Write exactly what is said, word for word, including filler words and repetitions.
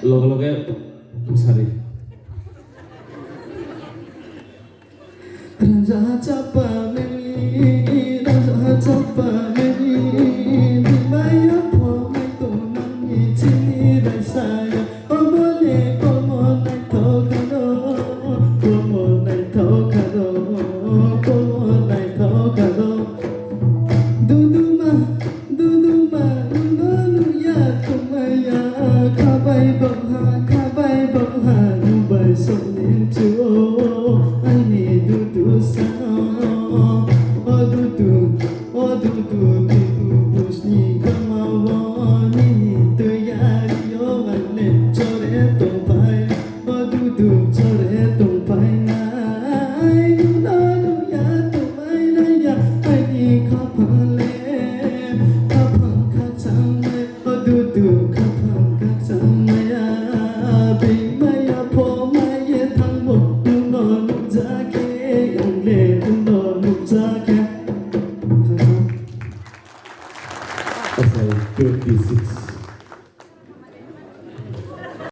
Loge loge bwsari. Raja chapa meni, raja chapa meni, bimaya phomai tongnani chini raisaya. Omo le komo naithok kha do, komo naithok kha do, komo naithok kha do. Duduma, duduma, nono nukya tongmaya, khabai bongha, khabai bongha, nungbai songni chuo, aini dudu sano. O dudu, o dudu, dudu busni kamao, nini tuyario mane chore tongpai. O dudu chore tongpai nai, nono nukya tongmai naiya, aini khaphang le, khaphang khakchangmai. O dudu khaphang khakchangmaya, bimaya phomai ye thangbo, nono nukjakhe, ang le nono nukjakhe. Asai twenty-six.